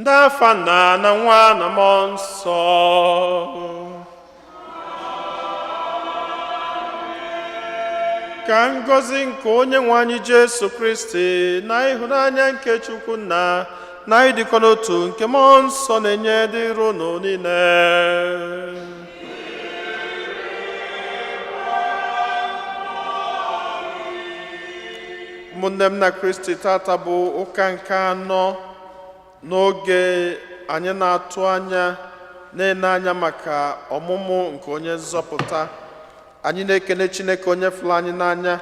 N'afa Nna na Nwa na Mmụọ Nsọ. Ka ngọzi nke onye nwe anyị Jesu Kristi na ịhụnanya nke Chukwu Nna na ịdịkọ n'otu nke Mmụọ Nsọ na-enye dịrị unu niile. Ụmụnne m na Kristi, tata bụ ụka nke anọ n'oge anyị na-atụ anya na-ene anya maka ọmụmụ nke onye nzọpụta. Anyị na-ekene Chineke onye fụrụ anyị n'anya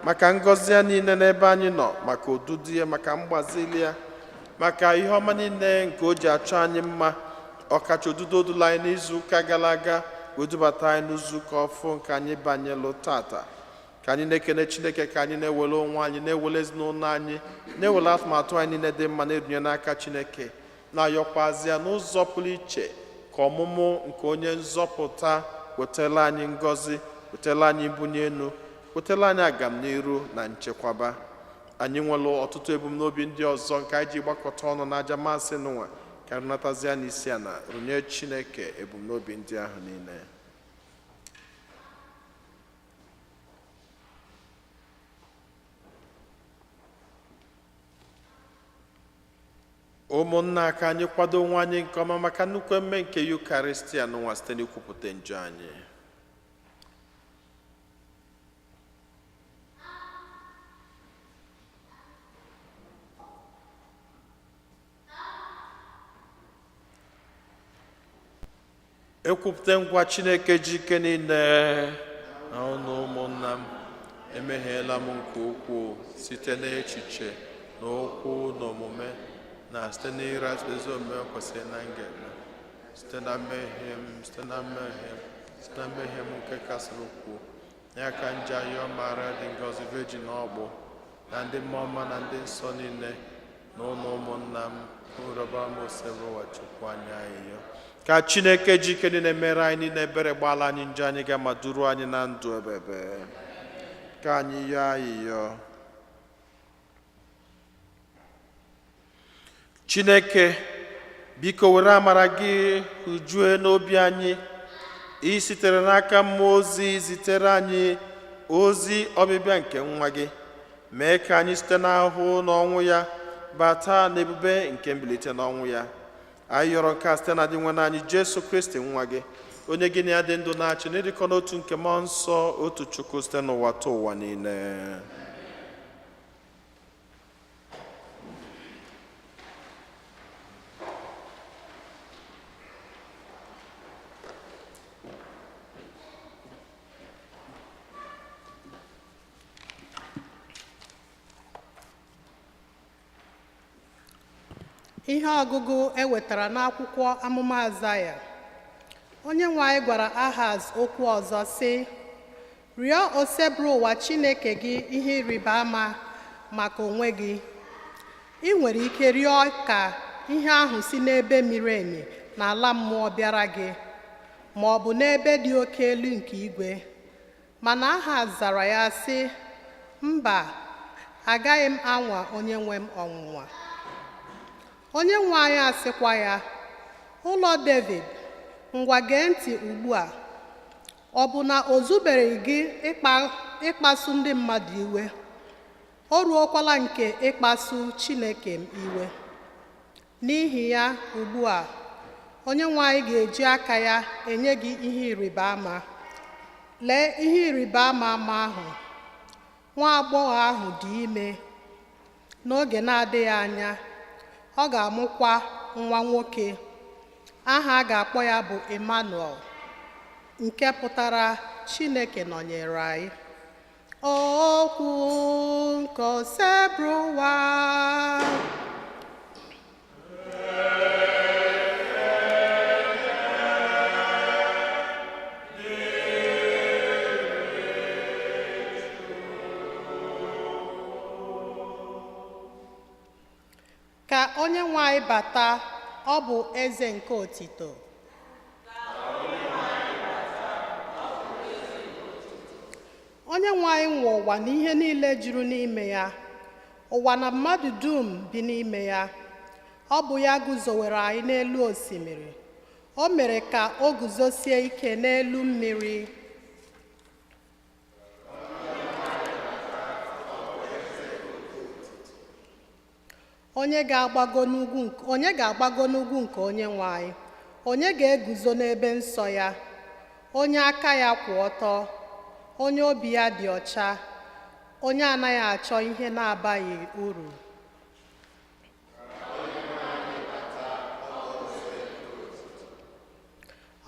maka ngọzi ya niile n'ebe anyị nọ, maka odudu ya, maka mgbazili ya, maka ihe ọma niile nke o ji achọ anyị mma, ọkacha odudu odula anyị n'izu ụka gara aga wee dubata anyị n'izu ụka ọfụ nke anyị banyelụ tata. Ka anyị na-ekene Chineke, ka anyị na-ewere onwe anyị, na-ewere ezinụlọ anyị, na-ewere atụmatụ anyị niile dị mma na-edunye n'aka Chineke, na-ayọkwazị ya n'ụzọ pụrụ iche ka ọmụmụ nke onye nzọpụta wetara anyị ngọzi, wetara anyị mbunye elu, wetara anyị agamniru na nchekwaba. Anyị nwere ọtụtụ ebumnobi ndị ọzọ nke anyị ji gbakọta ọnụ n'aja masị n'ụwa ka rụnatazie n'isi a na rụnye Chineke ebumnobi ndị ahụ niile. Ụmụnna, ka anyị kwado onwe anyị nke ọma maka nnukwu emume nke Yukaristia n'ụwa site n'ikwupụta njọ anyị. Ekwupụta ngwa Chineke ji ike niile na unu ụmụnna m, emehiela m nke ukwuu site n'echiche na okwu na omume, na site n'ịra ezi omume kwesịrị na m ga-eme, site na mmehie m, site na mmehie m, site na mmehie m nke kasịrị ukwuu. Ya ka m ji ayọ Maria dị ngọzi, Virgin ọgbụ, na ndị mmụọ ọma na ndị nsọ niile, na ụlọ ụmụnna m, rịọbara m Osebụrụwa Chukwu anyị ayịyọ. Ka Chineke ji ike niile mere anyị niile ebere, gbaala anyị njọ anyị ga ma duru anyị na ndụ ebebe. Ka anyị yọọ ayịyọ. Chineke, biko were amara gị hụjue n'obi anyị. Ị sitere n'aka mmụọ ozi zitere anyị ozi ọbịbịa nke nwa gị. Mee ka anyị site n'ahụhụ na ọnwụ ya bata n'ebube nke mbilite n'ọnwụ ya. Anyị yọrọ nke a site na Dinwenụ anyị Jesu Kristi nwa gị, onye gị na ya dị ndụ na-achị n'ịdịkọ n'otu nke Mmụọ Nsọ, otu Chukwu, site n'ụwa ta ụwa niile. Ihe ọgụgụ e wetara n'akwụkwọ amụma Azaya. Onye nwe anyị gwara Ahaz okwu ọzọ sị, rịọ Osebụrụwa Chineke gị ihe ịrịba ama maka onwe gị. Ị nwere ike rịọ ka ihe ahụ si n'ebe miri emi n'ala mmụọ bịara gị, ma ọ bụ n'ebe dị oke elu nke igwe. Mana Ahaz zara ya sị, mba, agaghị m anwa onye nwe m ọnwụnwa. Onye nwe anyị asịkwa ya, ụlọ Devid, ngwa gee ntị ugbu a. Ọ bụ na o zubereghị gị ịkpasu ndị mmadụ iwe? O ruokwala nke ịkpasu Chineke m iwe. N'ihi ya ugbu a, onye nwe anyị ga-eji aka ya enye gị ihe ịrịba ama. Lee ihe ịrịba ama ama ahụ. Nwa agbọghọ ahụ dị ime. N'oge na-adịghị anya, ọ ga-amụkwa nwa nwoke. Aha a ga-akpọ ya bụ Emmanuel, nke pụtara Chineke nọnyere anyị. Okwu nke Osebụrụwa. Ka onye nwe anyị bata, ọ bụ eze nke otito. Onye nwe anyị nwe ụwa na ihe niile juru n'ime ya, ụwa na mmadụ dum bi n'ime ya. Ọ bụ ya guzowere anyị n'elu osimiri. O mere ka o guzosie ike n'elu mmiri. Onye ga-agbago n'ugwu nke onye ga-agbago n'ugwu nke Onyenwe anyị? Onye ga-eguzo n'ebe nsọ ya? Onye aka ya kwụ ọtọ, onye obi ya dị ọcha, onye anaghị achọ ihe na-abaghị uru.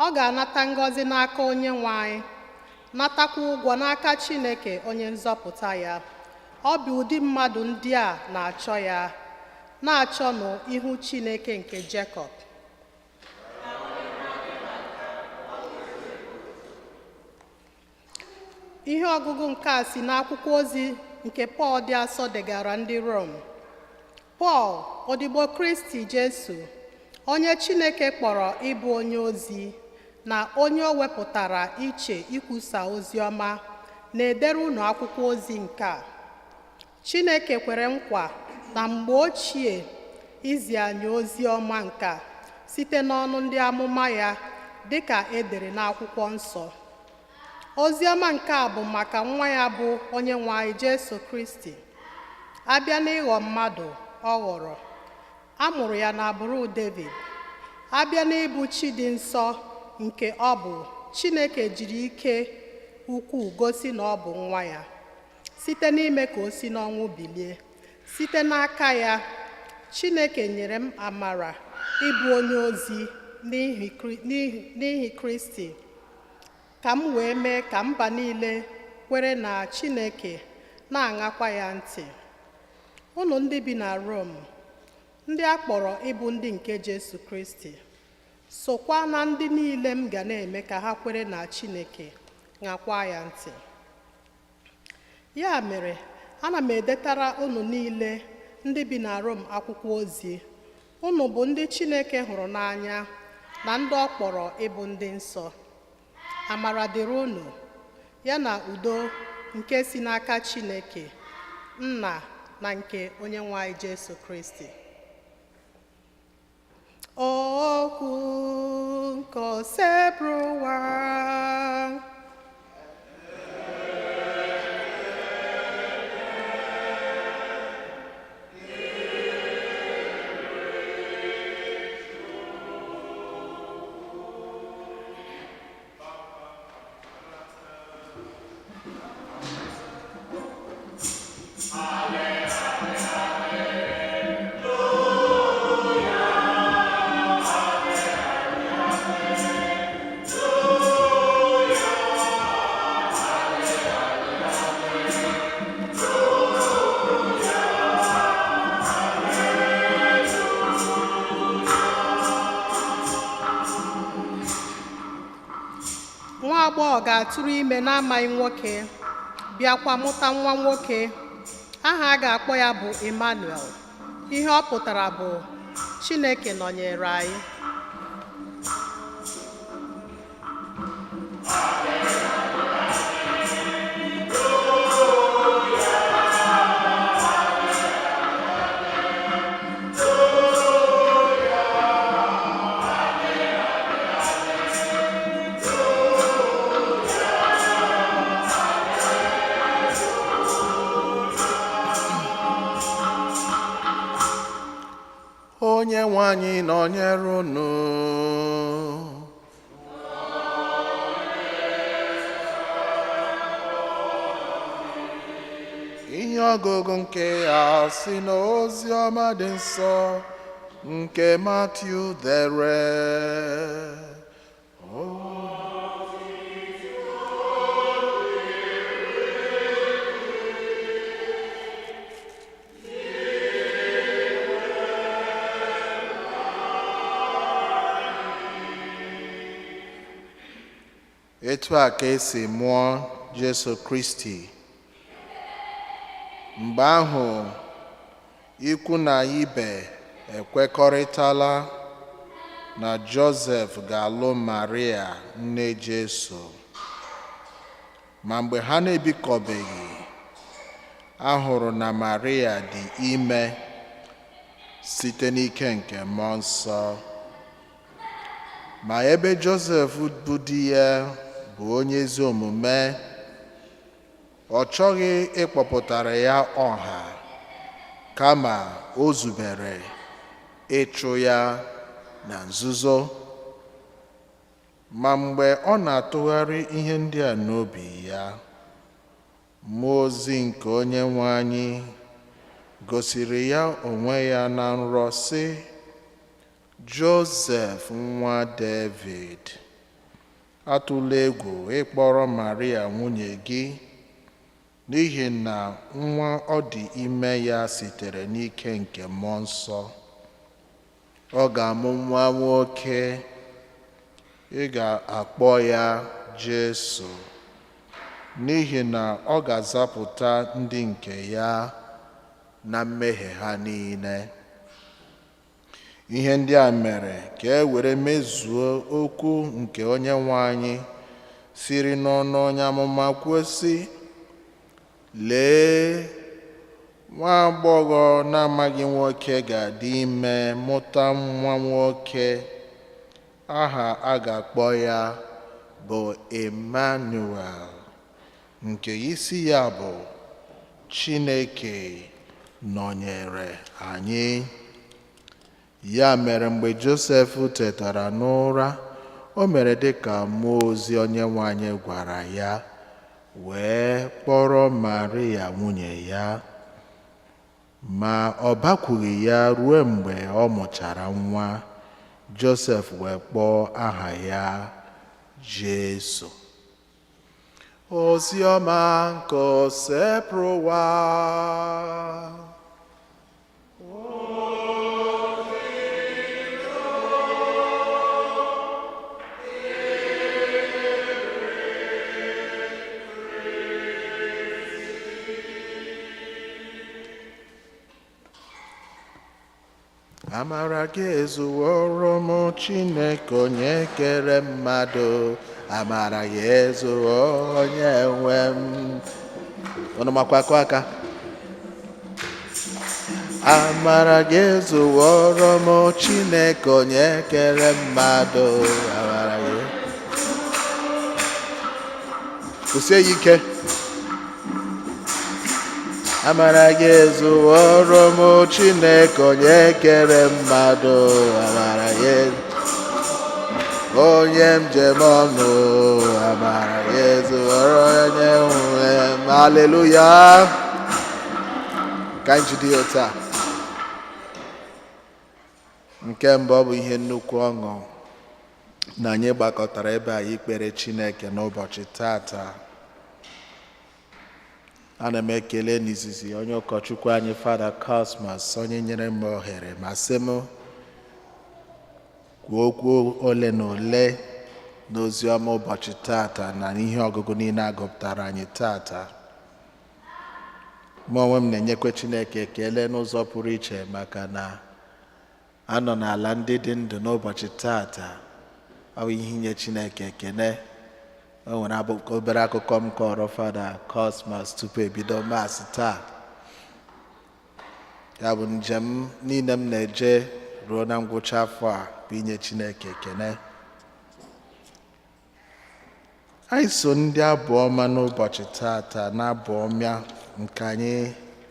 Ọ ga-anata ngọzi n'aka Onyenwe anyị, natakwa ụgwọ n'aka Chineke onye nzọpụta ya. Ọ bụ ụdị mmadụ ndị a na-achọ ya, na-achọnụ ihu Chineke nke Jekọb. Ihe ọgụgụ nke a si n'akwụkwọ ozi nke Pọl dị asọ degara ndị Rom. Pọl, odibo Kristi Jesu, onye Chineke kpọrọ ịbụ onye ozi na onye o wepụtara iche ikwusa ozi ọma, na-edere unu akwụkwọ ozi nke a. Chineke kwere nkwa na mgbe ochie izi anyị ozi ọma nke a site n'ọnụ ndị amụma ya dịka e dere n'akwụkwọ nsọ. Ozi ọma nke a bụ maka nwa ya bụ Onyenwe anyị Jesu Kristi. A bịa n'ịghọ mmadụ, ọ ghọrọ. A mụrụ ya n'agbụrụ Devid. A bịa n'ịbụ chi dị nsọ nke ọ bụ, Chineke jiri ike ukwuu gosi na ọ bụ nwa ya, site n'ime ka o si n'ọnwụ bilie. Site n'aka ya, Chineke nyere m amara ịbụ onye ozi n'ihi Kristi, ka m wee mee ka mba niile kwere na Chineke na-aṅakwa ya ntị. Unu ndị bi na Rom, ndị a kpọrọ ịbụ ndị nke Jesu Kristi, sokwa na ndị niile m ga na-eme ka ha kwere na Chineke, ṅakwa ya ntị. Ya mere, ana m edetara unu niile ndị bi na Rom akwụkwọ ozi. Unu bụ ndị Chineke hụrụ n'anya na ndị ọ kpọrọ ịbụ ndị nsọ. Amara dịrị unu, ya na udo nke si n'aka Chineke, Nna na nke Onyenwe anyị Jesu Kristi. Okwu nke Osebụrụwa. Nwa agbọghọ ga-atụrụ ime n'amaghị nwoke, bịakwa mụta nwa nwoke. Aha a ga-akpọ ya bụ Emmanuel. Ihe ọ pụtara bụ Chineke nọnyere anyị. Onye nwe anyị nọnyere unu. Ihe ọgụgụ nke a si n'ozi ọma dị nsọ nke Matiu dere. Etu a ka esi mụọ Jesu Kristi. Mgbe ahụ, ikwu na ibe ekwekọrịtala na Josef ga-alụ Maria nne Jesu. Ma mgbe ha na-ebikọbeghị, a hụrụ na Maria dị ime. Site n'ike nke Mmụọ Nsọ. Ma ebe Josef bụ di ya bụ onye ezi omume, ọ chọghị ịkpọpụtara ya ọha, kama o zubere ịchụ ya na nzuzo. Ma mgbe ọ na-atụgharị ihe ndị a n'obi ya, mmụọ ozi nke Onyenwe anyị gosiri ya onwe ya na nrọ, sị, "Josef nwa David, atụla egwu ịkpọrọ Maria nwunye gị, n'ihi na nwa ọ dị ime ya sitere n'ike nke Mmụọ Nsọ. Ọ ga-amụ nwa nwoke, ị ga-akpọ ya Jesu, n'ihi na ọ ga-azapụta ndị nke ya na mmehie ha niile." Ihe ndị a mere ka e were mezuo okwu nke Onyenwe anyị siri n'ọnụ onye amụma kwuo, sị, "Lee, nwa agbọghọ na-amaghị nwoke ga-adị ime, mụta nwa nwoke. Aha a ga-akpọ ya bụ Emmanuel," nke isi ya bụ Chineke nọnyere anyị. Ya mere, mgbe Josef tetara n'ụra, o mere dịka mmụọ ozi Onyenwe anyị gwara ya, wee kpọrọ Maria nwunye ya. Ma ọ bakwughị ya ruo mgbe ọ mụchara nwa. Josef wee kpọọ aha ya Jesu. Oziọma nke Osebụrụwa. Amara gị ezuworo m, Chineke onye kere mmadụ. Amara gị ezuwo onye nwe m. Unu makwa akụ aka. Amara gị ezuworo m, Chineke onye kere mmadụ. Amara gị kwụsie ya ike. Amara gị ezuworo m, Chineke onye kere mmadụ. Amara gị, onye njem ọnụ. Amara gị ezuworo onye nwe m. Haleluya! Ka anyị jide ya otu a. Nke mbụ, ọ bụ ihe nnukwu ọṅụ na anyị gbakọtara ebe a ikpere Chineke n'ụbọchị tata. Ana m ekele n'izizi onye ụkọchukwu anyị, Fada Cosmas, onye nyere m ohere ma sị m kwuo okwu ole na ole n'ozi ọma ụbọchị tata na ihe ọgụgụ niile agụpụtara anyị tata. Mụ onwe m na-enyekwa Chineke ekele n'ụzọ pụrụ iche maka na anọ n'ala ndị dị ndụ n'ụbọchị tata. Ọ bụ ihe inye Chineke ekele. O nwere obere akụkọ m kọrọ Fada Cosmas tupu ebido Maasị taa. Ya bụ, njem niile m na-eje ruo na ngwụcha afọ a bụ inye Chineke ekele. Anyị so ndị abụ ọma n'ụbọchị tata na-abụ ọma nke anyị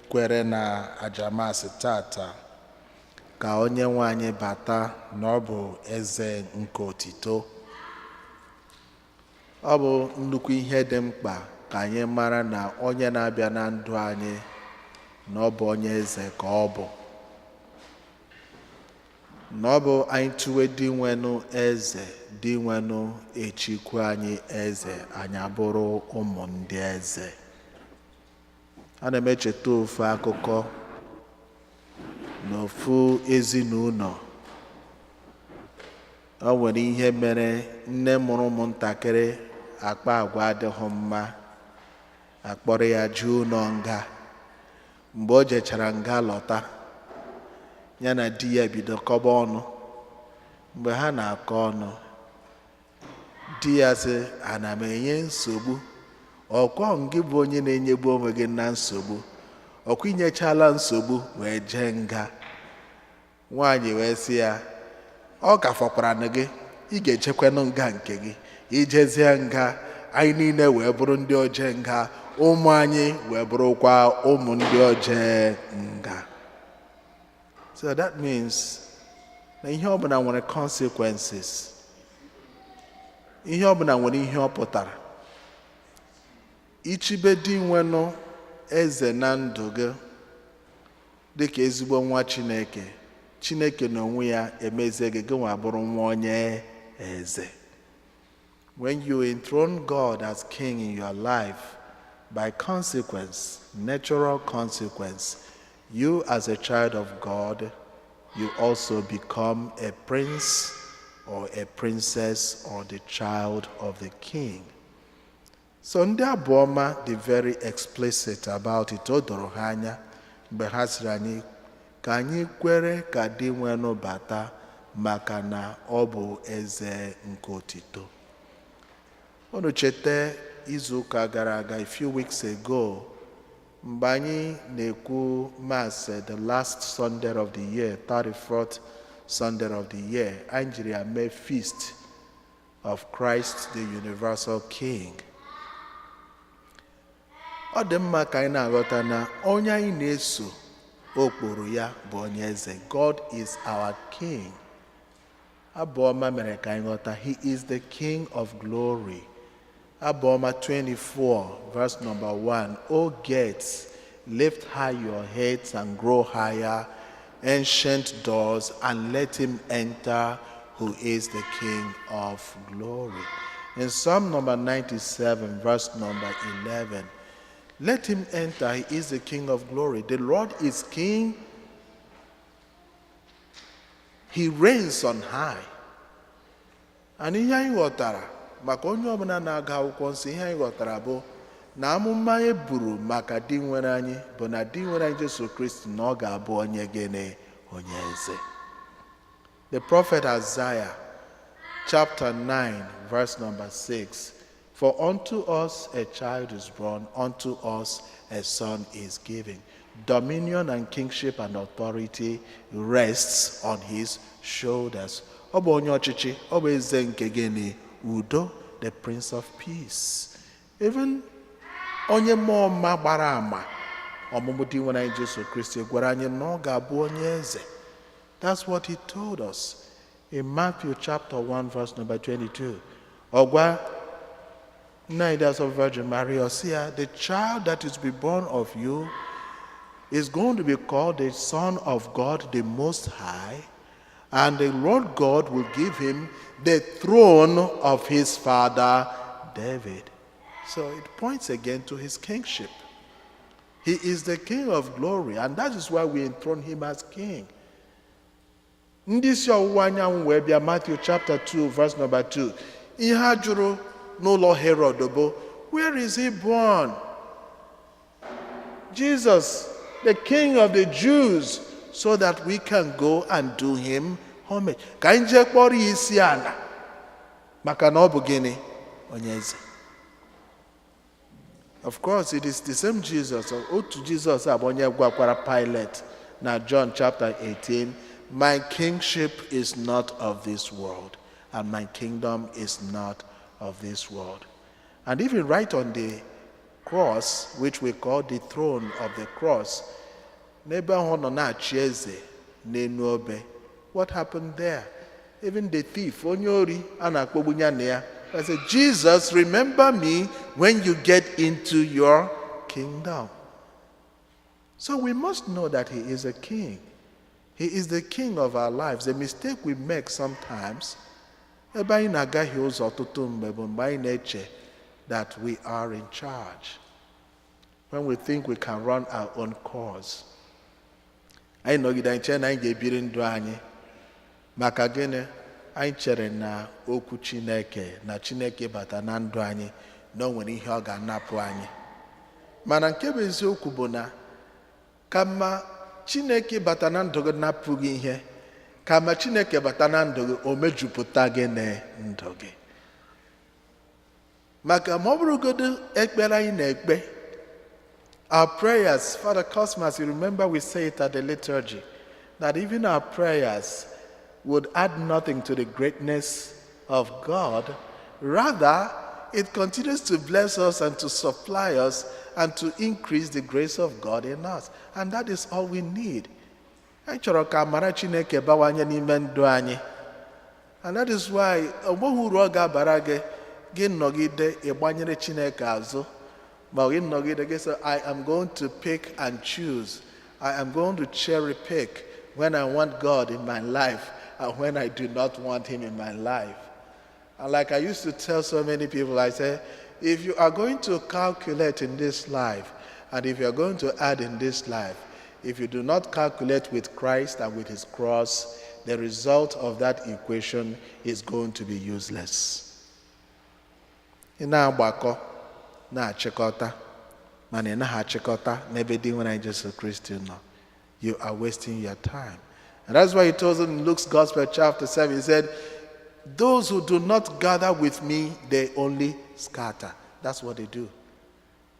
kwere na aja Maasị tata, ka onye nwe anyị bata, na ọ bụ eze nke otito. Ọ bụ nnukwu ihe dị mkpa ka anyị mara na onye na-abịa na ndụ anyị, na ọ bụ onye eze ka ọ bụ, na ọ bụ anyị tụwe dị nwenụ eze dị nwenụ echikwu anyị eze, anyị abụrụ ụmụ ndị eze. Ana m echeta ofu akụkọ n'ofu ezinụlọ. O nwere ihe mere nne mụrụ ụmụntakịrị akpa agwa adịghị mma, akpọrọ ya jee ụlọ nga. Mgbe o jechara nga lọta, ya na di ya bido kọba ọnụ. Mgbe ha na-akọ ọnụ, di ya sị, "Ana m enye nsogbu? Ọkwọ gị bụ onye na-enyegbu onwe gị na nsogbu. Ọkwa inyechala nsogbu wee jee nga." Nwaanyị wee sị ya, ọ ka fọkwara na gị, ị ga-echekwanụ nga nke gị. Ijezie nga, anyị niile wee bụrụ ndị oje nga, ụmụ anyị wee bụrụkwa ụmụ ndị oje nga. So that means na ihe ọbụla nwere consequences, ihe ọbụla nwere ihe ọ pụtara. Ichibe di nwenụ eze na ndụ gị dịka ezigbo nwa Chineke, Chineke n'onwe ya emezie gị, gị nwa bụrụ nwa onye eze. When you enthrone God as king in your life, by consequence, natural consequence, you as a child of God, you also become a prince or a princess or the child of the king. So ndị Abụ Ọma dị very explicit about it. O doro ha anya mgbe ha sịrị anyị ka anyị kwere ka di nwenụ bata, maka na ọ bụ eze nke otito. Unu cheta izu ụka gara aga, a few weeks ago, mgbe anyị na-ekwu Mass the last Sunday of the year, 34th Sunday of the year, anyị jiri ya mee feast of Christ the Universal King. Ọ dị mma ka anyị na-aghọta na onye anyị na-eso okporo ya bụ onye eze. God is our king. Abụ Ọma mere ka anyị ghọta, he is the King of glory. Abụ Ọma 24 verse number 1: "O gates, lift high your heads and grow higher, ancient doors, and let him enter who is the King of glory." In Psalm number 97 verse number 11: "Let him enter, he is the King of glory. The Lord is king. He reigns on high." And ihe anyị ghọtara maka onye ọbụla na-agụ Akwụkwọ Nsọ, ihe anyị ghọtara bụ na amụma e buru maka di nwere anyị bụ na di nwere anyị Jesu Kristi, na ọ ga-abụ onye gịnị? Onye eze. The prophet Isaiah chapter 9 verse number 6: "For unto us a child is born, unto us a son is given. Dominion and kingship and authority rests on his shoulders." Ọ bụ onye ọchịchị, ọ bụ eze nke gịnị? Udo, the Prince of Peace. Even onye mmụọ ọma gbara ama ọmụmụ di nwere anyị Jesu Kristi gwara anyị na ọ ga-abụ onye eze. That's what he told us in Matthew chapter 1 verse number 22. Ọ gwa nne anyị of Virgin Mary, ọ sị ya, "The child that is to be born of you is going to be called the Son of God the Most High, and the Lord God will give him the throne of his father David." So it points again to his kingship. He is the King of glory, and that is why we enthrone him as king. Ndị si ọwụwa anyanwụ wee bịa, Matthew chapter 2 verse number 2. Ihe ha jụrụ n'ụlọ Herod bụ, "Where is he born? Jesus, the King of the Jews, so that we can go and do him homage." Ka anyị jee kpọrọ ya isi ala, maka na ọ bụ gịnị? Onye eze. Of course, it is the same Jesus, otu Jesus a bụ onye gwakwara Pilate na John chapter 18, "My kingship is not of this world, and my kingdom is not of this world." And even right on the cross, which we call the throne of the cross, n'ebe ahụ ọ nọ na-achị eze n'enu obe, what happened there? Even the thief, onye ori a na-akpọgbu ya na ya, I said, "Jesus, remember me when you get into your kingdom." So we must know that he is a king. He is the king of our lives. The mistake we make sometimes, ebe anyị na-agaghị ụzọ ọtụtụ mgbe, bụ mgbe anyị na-eche that we are in charge. When we think we can run our own course. Anyị nọgide, anyị chere na anyị ga-ebiri ndụ anyị. Maka gịnị? Anyị chere na okwu Chineke na Chineke bata na ndụ anyị, na o nwere ihe ọ ga-anapụ anyị. Mana nke bụ eziokwu bụ na kama Chineke bata na ndụ gị napụ gị ihe, kama Chineke bata na ndụ gị, o mejupụta gị na ndụ gị. Maka ma ọ bụrụgodo ekpere anyị na-ekpe, our prayers, Father Cosmas, you remember we say it at the liturgy. That even our prayers would add nothing to the greatness of God. Rather, it continues to bless us and to supply us and to increase the grace of God in us. And that is all we need. Anyị chọrọ ka amara Chineke bawanye n'ime ndụ anyị. And that is why o nweghị uru ọ ga-abara gị gị nọgide ịgbanyere Chineke azụ ma gị nọgide gị sị, "I am going to pick and choose. I am going to cherry pick when I want God in my life and when I do not want him in my life." And like I used to tell so many people, I say, if you are going to calculate in this life, and if you are going to add in this life, if you do not calculate with Christ and with his cross, the result of that equation is going to be useless. Ị na-agbakọ na-achịkọta mana ị naghị achịkọta n'ebe Dinwenụ anyị Jesu Kristi nọ. You are wasting your time. And that's why he told them in Luke's Gospel, chapter 7, he said, "Those who do not gather with me, they only scatter." That's what they do.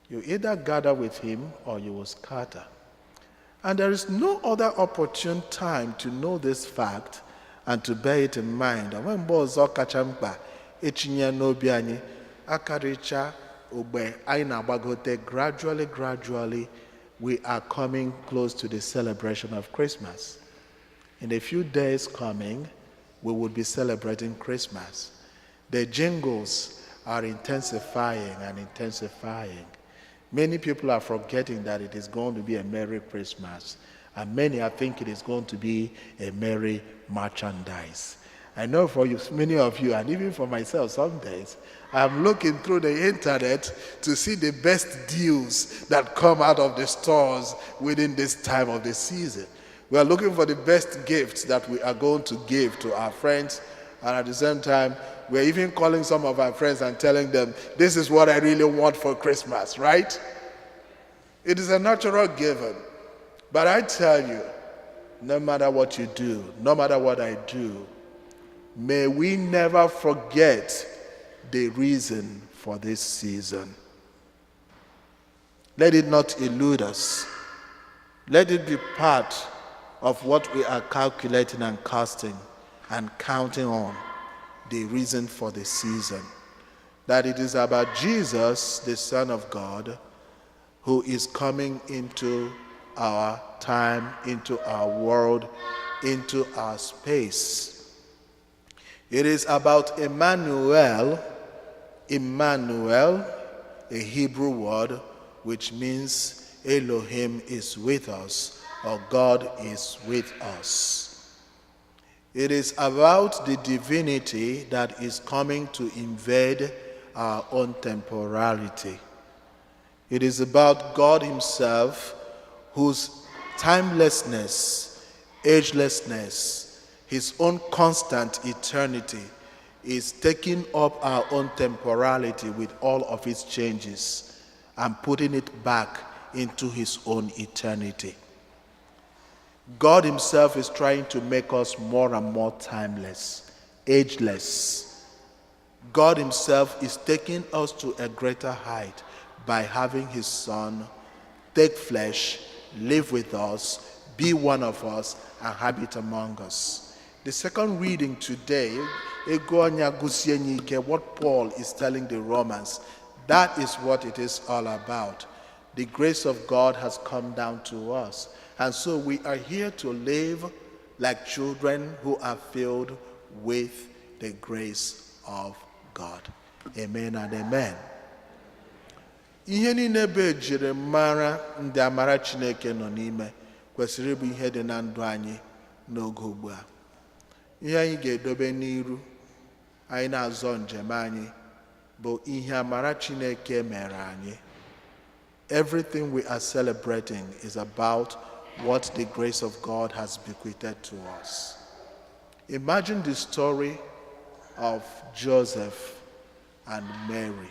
You either gather with him or you will scatter. And there is no other opportune time to know this fact and to bear it in mind. Onwe mgbe ọzọ kacha mkpa etinye n'obi anyị akarịcha ogbe anyị na-agbagote. Gradually, gradually, we are coming close to the celebration of Christmas. In a few days coming, we will be celebrating Christmas. The jingles are intensifying and intensifying. Many people are forgetting that it is going to be a Merry Christmas, and many are thinking it's going to be a Merry merchandise. I know for you, many of you, and even for myself, some days, I'm looking through the internet to see the best deals that come out of the stores within this time of the season. We are looking for the best gifts that we are going to give to our friends. And at the same time, we're even calling some of our friends and telling them, "This is what I really want for Christmas," right? It is a natural given. But I tell you, no matter what you do, no matter what I do, may we never forget the reason for this season. Let it not elude us. Let it be part of what we are calculating and casting and counting on, the reason for the season. That it is about Jesus, the Son of God, who is coming into our time, into our world, into our space. It is about Emmanuel, Emmanuel, a Hebrew word which means Elohim is with us or God is with us. It is about the divinity that is coming to invade our own temporality. It is about God Himself, whose timelessness, agelessness, His own constant eternity is taking up our own temporality with all of its changes and putting it back into His own eternity. God Himself is trying to make us more and more timeless, ageless. God Himself is taking us to a greater height by having His Son take flesh, live with us, be one of us, and habit among us. The second reading today, ego anya gụsie ya ike, what Paul is telling the Romans, that is what it is all about. The grace of God has come down to us. And so we are here to live like children who are filled with the grace of God. Amen and amen. Ihe niile bụ ejiri mara ndị amara Chineke nọ n'ime kwesịrị ịbụ ihe dị na ndụ anyị n'oge ugbu a. Ihe anyị ga-edobe n'iru anyị na-azọ njem anyị bụ ihe amara Chineke mere anyị. Everything we are celebrating is about what the grace of God has bequeathed to us. Imagine the story of Joseph and Mary.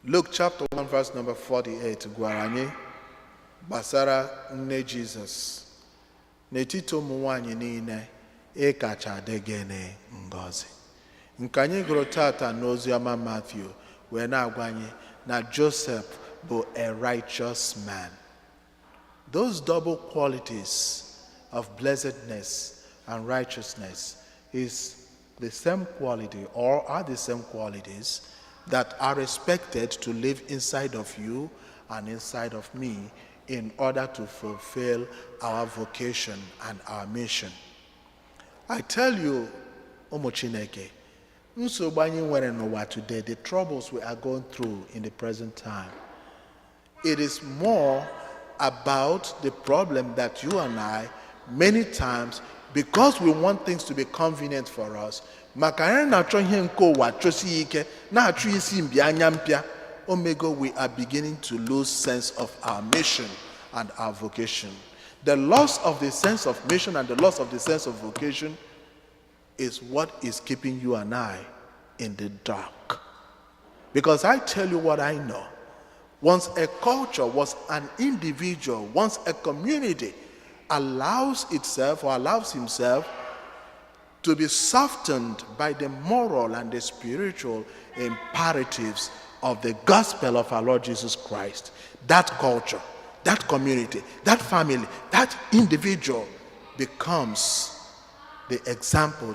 Luke chapter 1 verse number 48 gwara anyị gbasara nne Jizọs. N'etiti ụmụ nwanyị niile, ị kacha dị gịnị ngọzi. Nke anyị gụrụ tata n'oziọma Matthew wee na-agwa anyị na Joseph bụ a righteous man. Those double qualities of blessedness and righteousness is the same quality or are the same qualities that are expected to live inside of you and inside of me in order to fulfill our vocation and our mission. I tell you, ụmụ Chineke, nsogbu anyị nwere n'ụwa today, the troubles we are going through in the present time, it is more about the problem that you and I, many times, because we want things to be convenient for us, maka anyị na-achọ ihe nke ụwa chọsie ike, na-achọ isi mbi anya mpịa, omego we are beginning to lose sense of our mission and our vocation. The loss of the sense of mission and the loss of the sense of vocation is what is keeping you and I in the dark. Because I tell you what I know. Once a culture, once an individual, once a community allows itself or allows himself to be softened by the moral and the spiritual imperatives of the gospel of our Lord Jesus Christ, that culture, that community, that family, that individual becomes the example,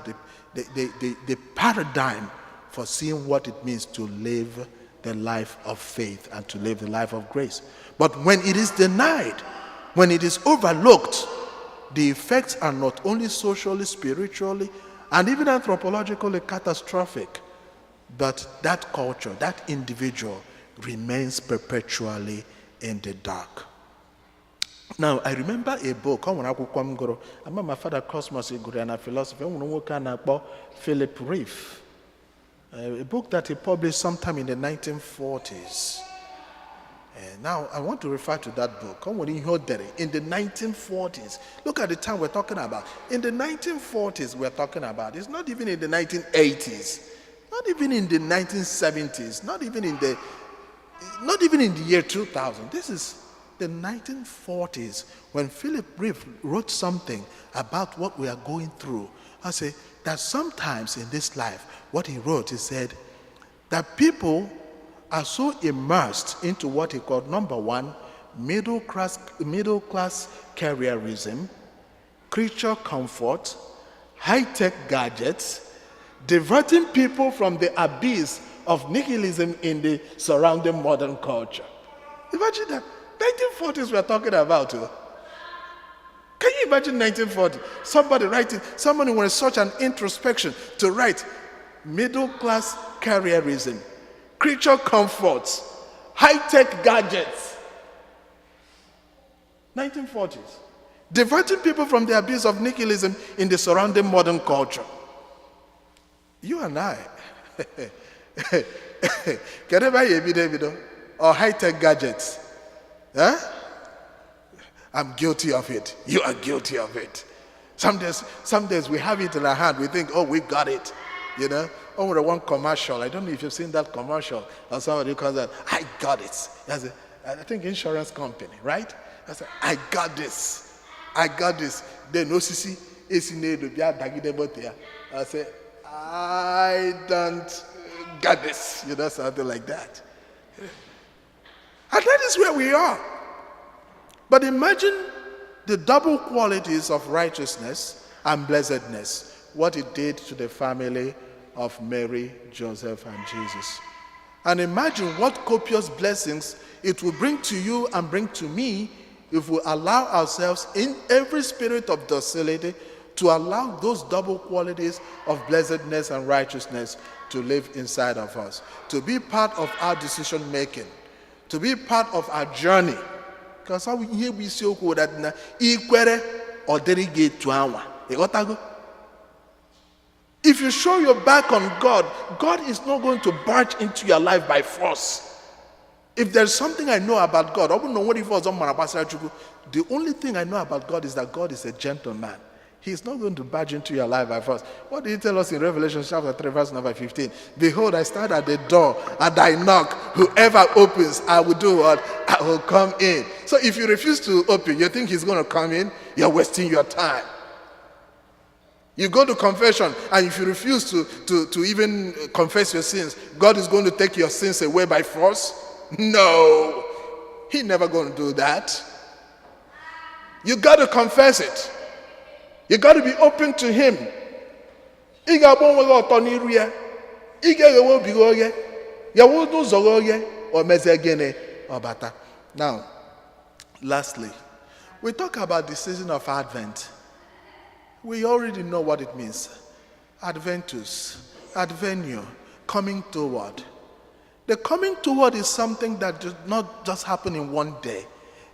the paradigm for seeing what it means to live the life of faith and to live the life of grace. But when it is denied, when it is overlooked, the effects are not only socially, spiritually, and even anthropologically catastrophic, but that culture, that individual remains perpetually in the dark. Now, I remember a book, ọ nwere akwụkwọ m gụrụ, ama ma Father Cosmos gụrụ ya na philosophy, e nwere nwoke a na-akpọ Philip Rieff, a book that he published sometime in the 1940s. Now, I want to refer to that book. O nwere ihe o dere in the 1940s. Look at the time we're talking about. In the 1940s, we're talking about. It's not even in the 1980s, not even in the 1970s, not even in the year 2000. This is the 1940s when Philip Rieff wrote something about what we are going through. I say that sometimes in this life, what he wrote, he said that people are so immersed into what he called, number one, middle class careerism, creature comfort, high-tech gadgets, diverting people from the abyss of nihilism in the surrounding modern culture. Imagine that. 1940s we're talking about. Oh. Can you imagine 1940? Somebody writing, somebody with such an introspection to write middle class careerism, creature comforts, high tech gadgets. 1940s. Diverting people from the abyss of nihilism in the surrounding modern culture. You and I. Kedu ebe anyị ebido ebido? Or high tech gadgets? Eh? I'm guilty of it. You are guilty of it. Some days we have it in our hand. We think, "Oh, we got it." Oh, we one commercial. I don't know if you've seen that commercial. Or somebody calls that, "I got it." That's a, I think, insurance company, right? I said, "I got this. I got this." Then osisi esi n'elu bịa dagide moto ya. I say, "I don't got this." Something like that. And that is where we are. But imagine the double qualities of righteousness and blessedness, what it did to the family of Mary, Joseph, and Jesus. And imagine what copious blessings it will bring to you and bring to me if we allow ourselves in every spirit of docility to allow those double qualities of blessedness and righteousness to live inside of us, to be part of our decision making, to be part of our journey. Because ọ bụ ihe bụ isiokwu that na ikwere ọ dịrị gị etu anwa, ịghọtago? If you show your back on God, God is not going to barge into your life by force. If there's something I know about God, ọ bụrụ na o nwere ife ọzọ m mara gbasara Chukwu, the only thing I know about God is that God is a gentleman. He is not going to barge into your life by force. What did he tell us in Revelation chapter 3, verse number 15? "Behold, I stand at the door and I knock. Whoever opens, I will do what? I will come in." So if you refuse to open, you think he's going to come in? You're wasting your time. You go to confession, and if you refuse to even confess your sins, God is going to take your sins away by force? No. He never going to do that. You got to confess it. You got to be open to him. Ị ga-agba onwe gị ọtọ n'iru ya. Ị ga-eghewe obi gị oghe, ghewe ụzọ gị oghe. O mezie gịnị? Ọ bata. Now, lastly, we talk about the season of Advent. We already know what it means. Adventus, advenio, coming toward. The coming toward is something that does not just happen in one day.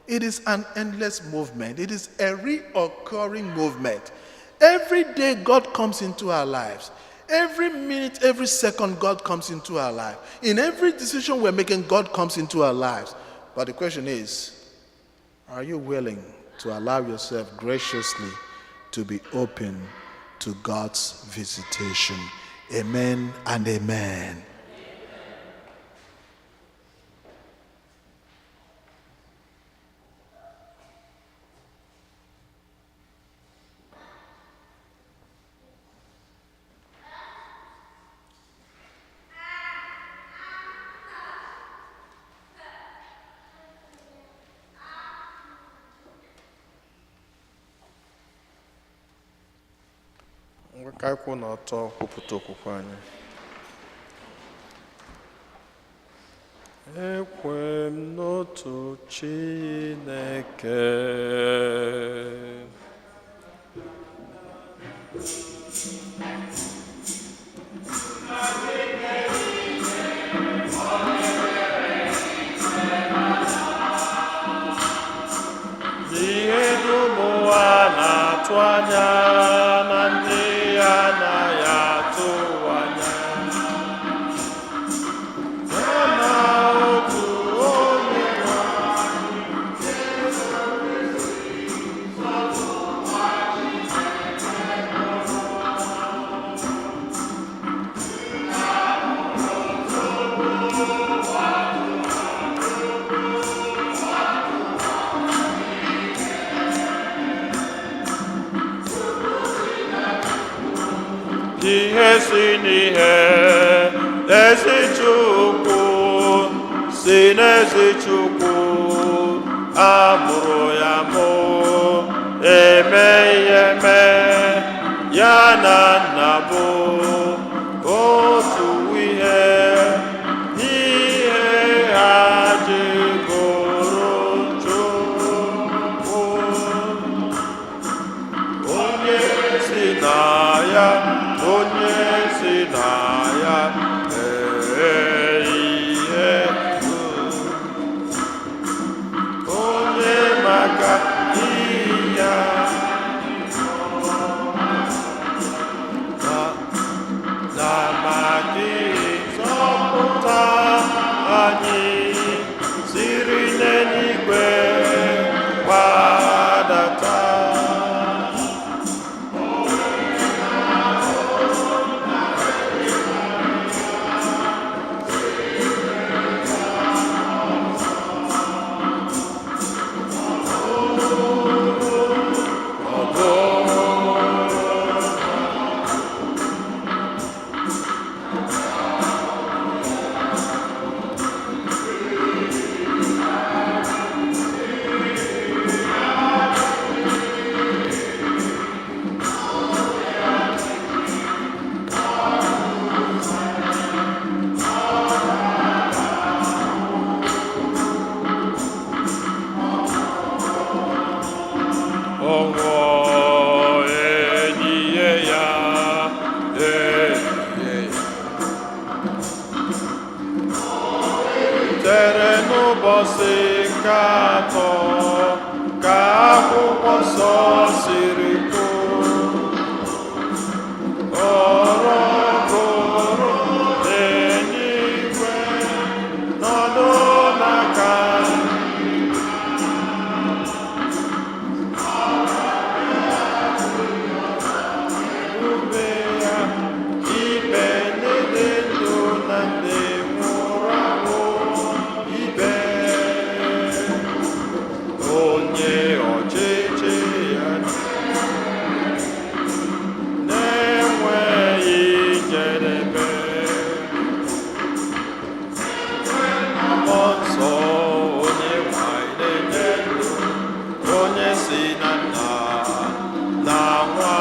It is an endless movement. It is a reoccurring movement. Every day God comes into our lives. Every minute, every second, God comes into our life. In every decision we're making, God comes into our lives. But the question is, are you willing to allow yourself graciously to be open to God's visitation? Amen and amen. Ngwa, ka anyị kwụ n'ọtọ kwupụta okwukwe anyị. Ekwe m n'otu Chineke, ihe dum ụwa na-atụ anya na ndị ya anaghị atụ anya ya na otu onye. Ihe si n'ihe ezi Chukwu si n'ezi Chukwu, amụrụ ya mụ, eme ihe mee ya na nna bụ otu ihe. Ihe ha ji bụrụ Chukwu, onye si na ya, onye si na ya ee ihe, onye maka ihe na maka ịzọpụta anyị siri n'eluigwe gbadata. Ọ bụrụ ọnwụ, enyiye ya, enyiye ya tere n'ụbọchị nke atọ, ka akwụkwọ nsọ siri kwuo, ọrụ gụrụ n'eluigwe, nọdụ n'aka ebube ya, ikpe ndị dị ndụ na ndị nwụrụ anwụ ikpe, onye ọchịchị ya na-enweghị njedebe. Mmụọ Nsọ, onye nwanyị na-enye ndụ, onye si na Nna na Nwa.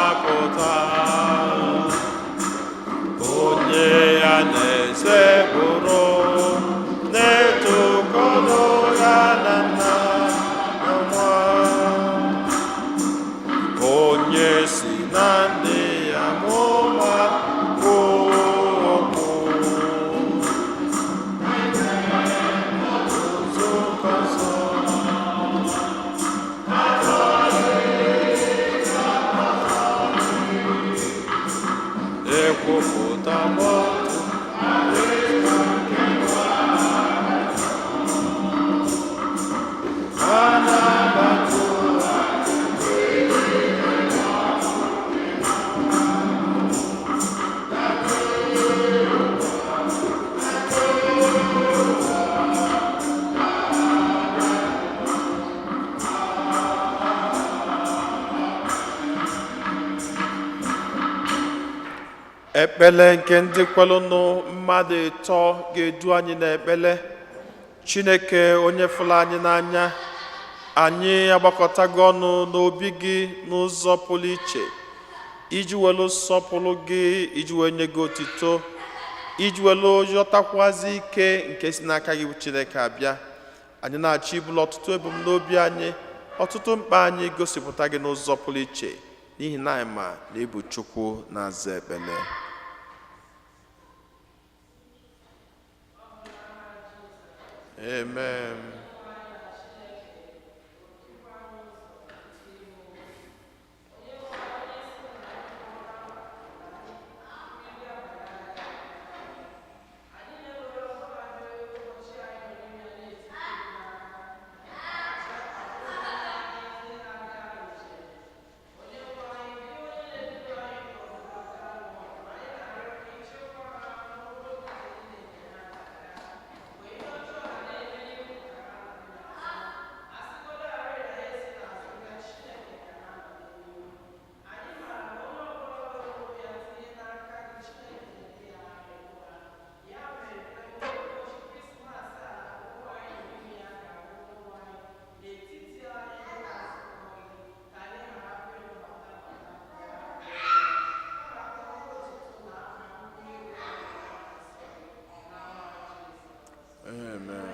Ekpele nke ndị kwelụnụ mmadụ ịtọ ga-edu anyị n'ekpele. Chineke onye fụrụ anyị n'anya, anyị agbakọtago ọnụ n'obi gị n'ụzọ pụrụ iche iji welu sọpụrụ gị, iji wee nye gị otito, iji welu yọtakwazi ike nke si n'aka gị bụ Chineke abịa. Anyị na-achọ ibulu ọtụtụ ebumnobi anyị, ọtụtụ mkpa anyị gosipụta gị n'ụzọ pụrụ iche, n'ihi na anyị ma na ịbụ Chukwu na-aza ekpele. Amen. Amen.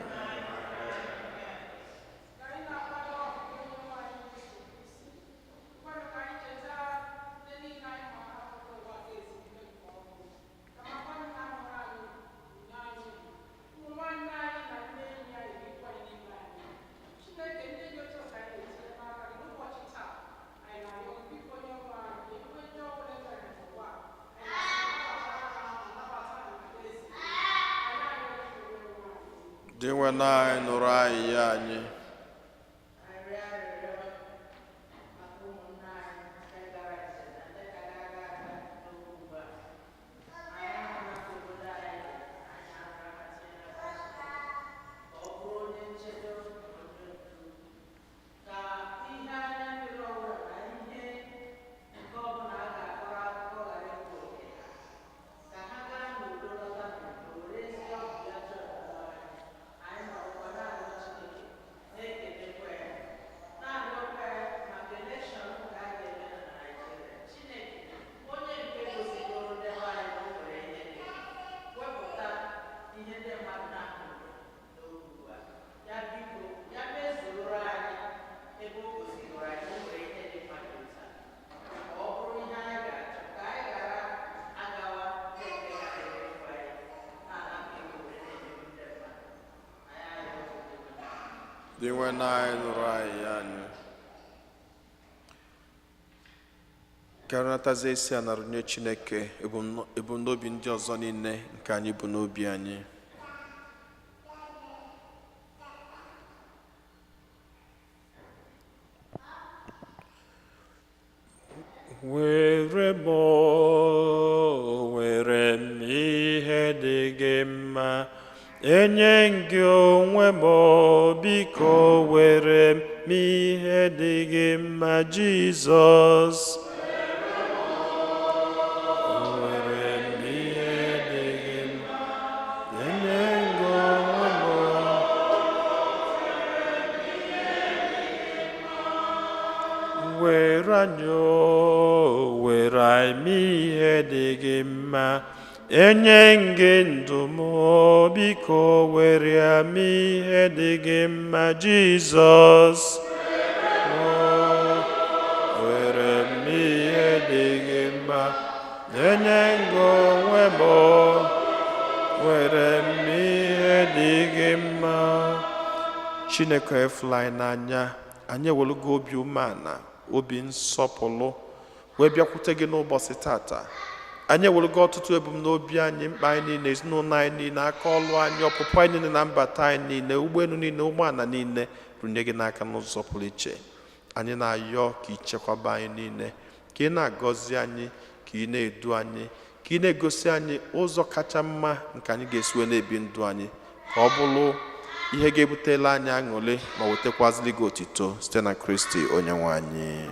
Dinwenụ anyị, nụrụ anyị ya anyị. Dinwenụ anyị, nụrụ anyị ya anyị. Karịnatazie isi a narụnye Chineke ebumnobi ndị ọzọ niile nke anyị bụ n'obi anyị. Were m, were m ihe dị gị mma, enye gị onwe m, biko were m ihe dị gị mma, Jizọs. Were m ihe dị gị mma, enye gị onwe m. Were anyị, were anyị ihe dị gị mma, enye gị ndụ m, biko were ya m ihe dị gị mma, Jizọs. Were m ihe dị gị mma, enye gị onwe m, were m ihe dị gị mma. Chineke efula anyị n'anya, anyị ewelugo obi umeala, obi nsọpụrụ wee bịakwute gị n'ụbọchị tata. Anyị ewelugo ọtụtụ ebumnobi anyị, mkpa anyị niile, ezinụlọ anyị niile, aka ọlụ anyị, ọpụpụ anyị niile na mbata anyị niile, ụgbọelu niile, ụgbọala niile, runye gị n'aka n'ụzọ pụrụ iche. Anyị na-ayọ ka ichekwaba anyị niile, ka ị na-agọzi anyị, ka ị na-edu anyị, ka ị na-egosi anyị ụzọ kacha mma nke anyị ga-esi wee na-ebi ndụ anyị, ka ọ bụrụ ihe ga-ebutela anyị aṅụrị ma wetakwazili gị otito site na Kristi onye nwe anyị.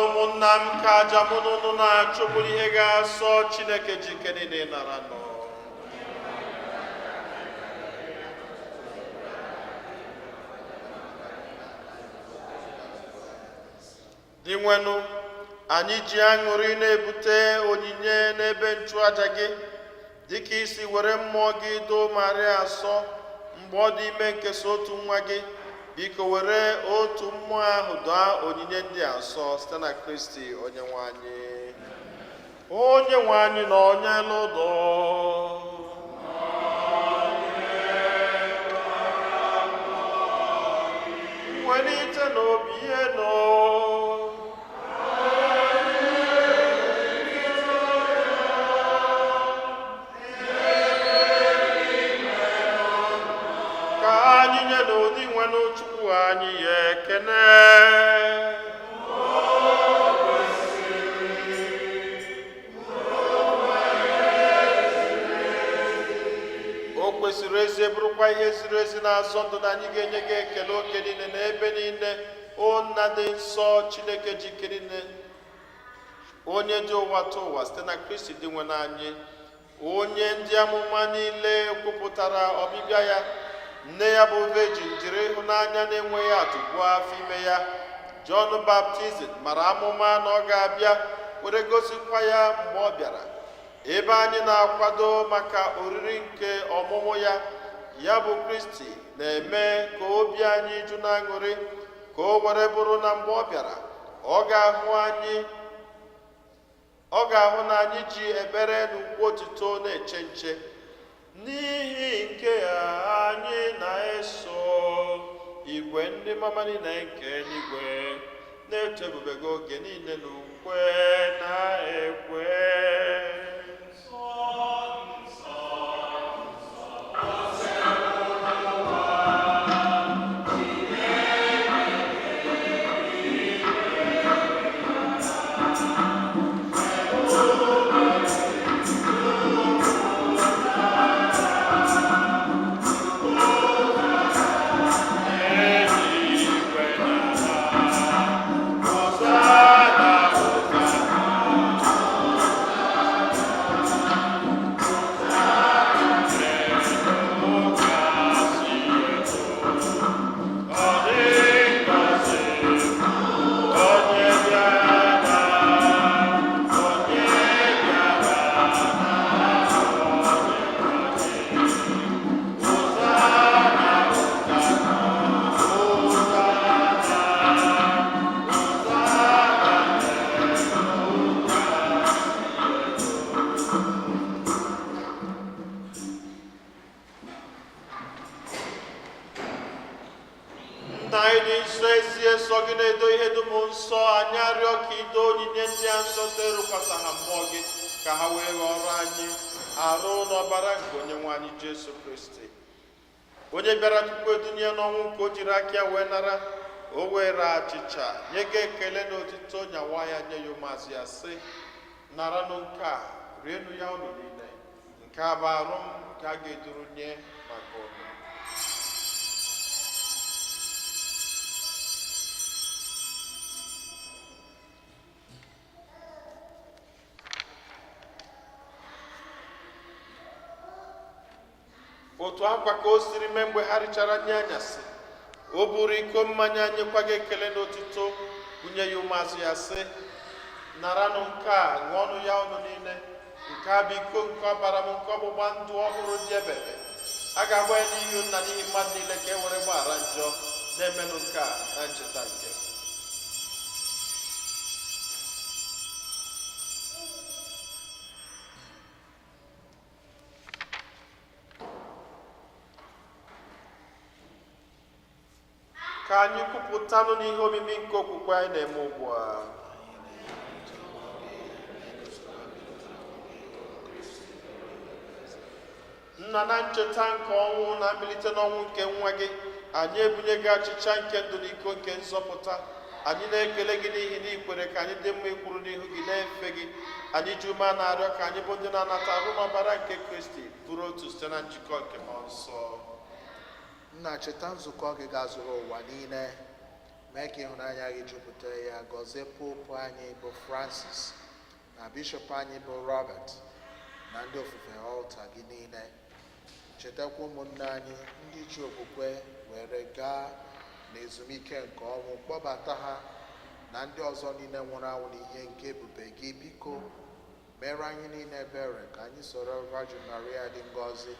Ụmụnna m, ka aja mụ na unu na-achụ bụrụ ihe ga-asọ Chineke ji ike niile nara nọ. Dinwenụ, anyị ji aṅụrị na-ebute onyinye n'ebe nchụaja gị, dịka isi were mmụọ gị doo Maria asọ mgbe ọ dị ime nkesa otu nwa gị. Biko were otu mmụọ ahụ doo onyinye ndị a nsọ site na Kristi onye nwe anyị. Onye nwe anyị na onye lụdọ. Welite n'obi ihe nọ. Ka anyị nye n'ụdị nwenụ Chukwu anyị ya ekene. O kwesịrị ezi, bụrụkwa ihe ziri ezi na-azọ ndụ na anyị ga-enye gị ekele oge niile na ebe niile, o Nna dị nsọ, Chineke ji ike niile, onye dị ụwa tụ ụwa, site na Kristi dị nwe anyị, onye ndị amụma niile kwupụtara ọbịbịa ya. Nne ya bụ Virgin jiri ịhụnanya na-enweghị atụ buo afọ ime ya. Jọn Baptizim mara amụma na ọ ga-abịa, were gosikwa ya mgbe ọ bịara. Ebe anyị na-akwado maka oriri nke ọmụmụ ya, ya bụ Kristi, na-eme ka obi anyị ju n'aṅụrị, ka o were bụrụ na mgbe ọ bịara, ọ ga-ahụ anyị, ọ ga-ahụ na anyị ji ekpere na ukwu otuto na-eche nche. N'ihi nke a, anyị na-eso igwe ndị mama niile nke eluigwe na-eto ebube gị oge niile na ukwe na-ekwe. Eluigwe na ala, Hosana, Hosana. Nna anyị dị nsọ, ezie nsọ gị na-edo ihe dum nsọ. Anyị arịọ ka ido onyinye ndị a nsọ site ịrụkwasị ha mmụọ gị, ka ha wee ghọrọ anyị arụ n'ọbara nke onye nwe anyị Jesu Kristi, onye bịara tupu edunye n'ọnwụ nke o jiri aka ya wee nara. O were achịcha, nye gị ekele na otito, nyawa ya, nye ya ụmụazụ ya, sị: "Naranụ nke a, rienụ ya unu niile. Nke a bụ arụ m nke a ga-eduru nye maka unu." Otu akwa ka o siri mee mgbe ha richara nri anyasị, o buru iko mmanya, nyekwa gị ekele na otito, bunye ya ụmụazụ ya, sị: "Naranụ nke a, ṅụọnụ ya unu niile. Nke a bụ iko nke ọbara m nke ọgbụgba ndụ ọhụrụ dị ebebe. A ga-agba ya n'ihi nna n'ihi mmadụ niile ka e were gbaghara njọ. Na-emenụ nke a na ncheta nke." Ka anyị kwupụtanụ n'ihe omimi nke okwukwe anyị na-eme ugbu a. Nna, na ncheta nke ọnwụ na mbilite n'ọnwụ nke nwa gị, anyị ebunye gị achịcha nke ndụ na iko nke nzọpụta. Anyị na-ekele gị n'ihi na ikwere ka anyị dị mma ikwuru n'ihu gị na-efe gị. Anyị ji ume na-arịọ ka anyị bụ ndị na-anata arụ n'ọbara nke Kristi bụrụ otu site na njikọ nke Mmụọ Nsọ. Nna, cheta nzukọ gị gazuru ụwa niile. Mee ka ịhụnanya gị jupụta ya. Gọzie Popu anyị bụ Francis na Bishọp anyị bụ Robert na ndị ofufe ọlta gị niile. Chetakwa ụmụnne anyị ndị ji okwukwe were gaa n'ezumike nke ọnwụ, kpọbata ha na ndị ọzọ niile nwụrụ anwụ n'ihe nke ebube gị. Biko mere anyị niile ebere ka anyị soro Virgin Maria dị ngọzi,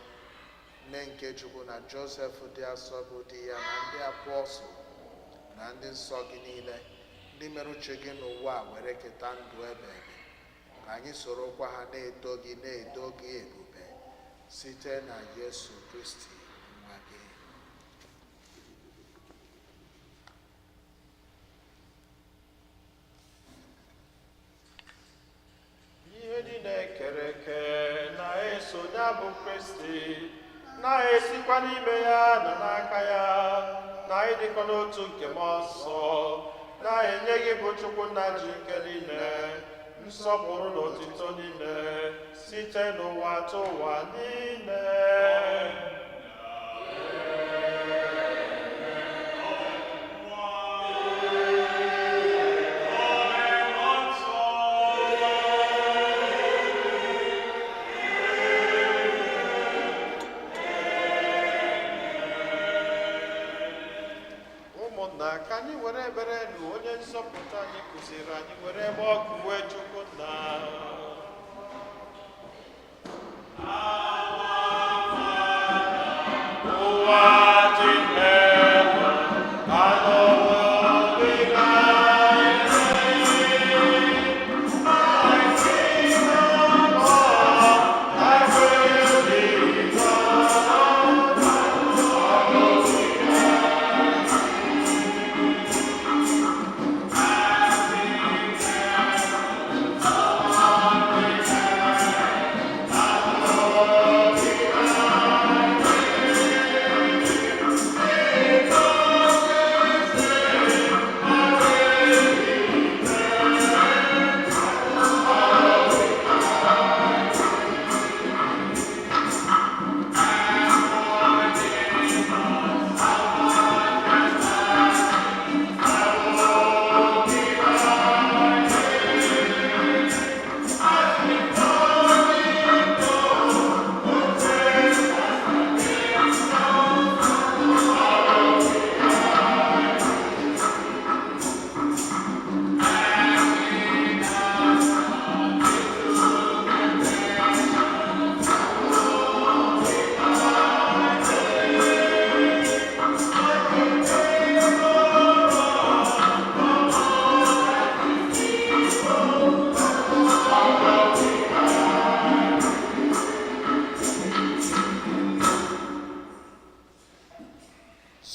nne nke Chukwu, na Josef dị asọ bụ di ya, na ndị apọstụl na ndị nsọ gị niile, ndị mere uche gị n'ụwa a were keta ndụ ebe ebe, ka anyị sorokwa ha na-eto gị, na-edo gị ebube, site na Yesu Kristi nwa gị. Ihe niile ekere eke na-eso ya bụ Kristi, na-esikwa n'ime ya na n'aka ya na ịdịkọ n'otu nke Mmụọ Nsọ, na-enye gị bụ Chukwu nna ji ike niile nsọpụrụ na otito niile site n'ụwa tụ ụwa niile. Ụmụnna, ka anyị were ebere na onye nzọpụta anyị kụziri anyị were ebe ọkụ wee Chukwu nna. Ụwa dị n'elu, ala ụwa dị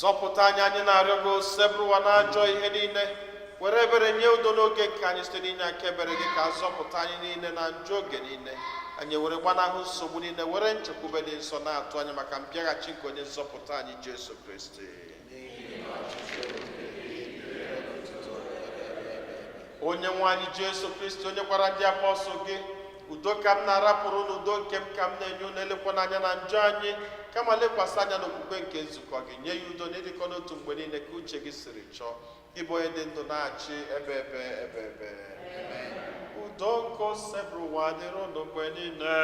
Zọpụta anyị, anyị na-arịọ gị, osebụrụwa na ajọ ihe niile, were ebere nye udo n'oge nke anyị site n'inye aka ebere gị, ka azọpụta anyị niile na njọ oge niile, anyị were gbanahụ nsogbu niile, were nchekwube dị nsọ na-atụ anya maka mbịaghachi nke onye nzọpụta anyị Jesu Kristi. Onye nwe anyị Jesu Kristi, onye gwara ndị apọstụl gị, udo ka m na-arapụrụ na udo nke m ka m na-enye unu, elekwana anya na njọ anyị, kama lekwasị anya n'okwukwe nke nzukọ gị, nye ya udo na ịdịkọ n'otu mgbe niile ka uche gị siri chọọ, ịbụ onye dị ndụ na-achị ebe ebe ebe ebe. Udo nke osebụrụwa dịrị unu mgbe niile.